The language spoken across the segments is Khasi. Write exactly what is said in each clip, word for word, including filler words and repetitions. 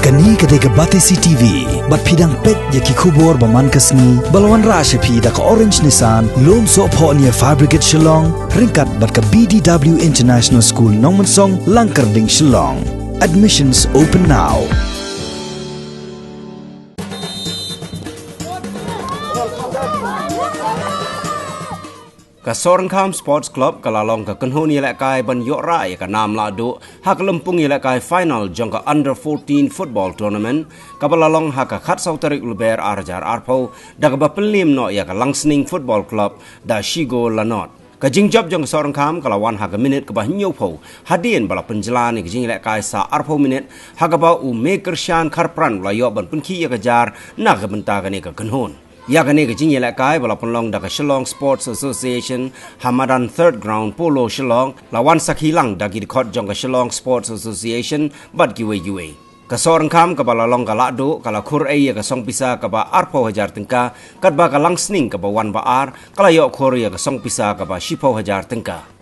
Kane ka dei ka Batesi T V, bad phi dang peit ïa ki khubor ba man ka sngi, ba la wanrah sha phi da ka Orange Nissan, lum sohphoh near Fire Brigade Shillong, ryngkat bad ka B D W International School Nongmensong, Langkyrding, Shillong. Admissions open now. Ka Sohryngkham Sports Club ka la long ka kynhun ïalehkai ban ïoh rah ïa ka nam lahduh ha ka lympung ïalehkai final jong ka Under fourteen Football Tournament, kaba la long ha ka khatsaw tarik Lber ar hajar arphew, da kaba pynliem noh ïa ka Langsning Football Club da shi gol la nod. Ka jingjop jong ka Sohryngkham ka la wan ha ka minit kaba hynñiewphew, hadien ba la pynjlan ïa ka jingïalehkai sa arphew minit, ha kaba u Mekyrshan Kharpran u la ïoh ban pynkhih ïa ka jar na ka bynta kane ka kynhun. Ïa kane ka jingïalehkai ba la pynlong da ka Shillong Sports Association ha madan Third Ground Polo Shillong, la wan sakhi lang da ki dkhot jong ka Shillong Sports Association bad kiwei kiwei. Ka Sohryngkham kaba la long ka lahduh ka la khur ei ïa ka song pisa kaba arphew hajar tyngka, katba ka Langsning kaba wan ba ar ka la ïoh khur ïa ka song pisa kaba shiphew hajar tyngka.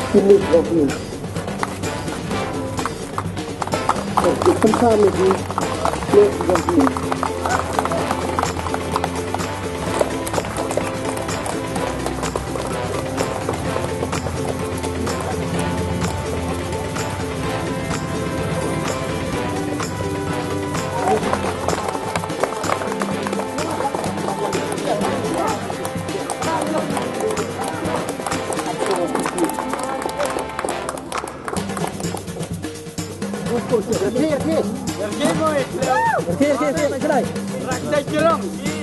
Rkhe, rkhe. Rkhe, rkhe, rkhe, rkhe.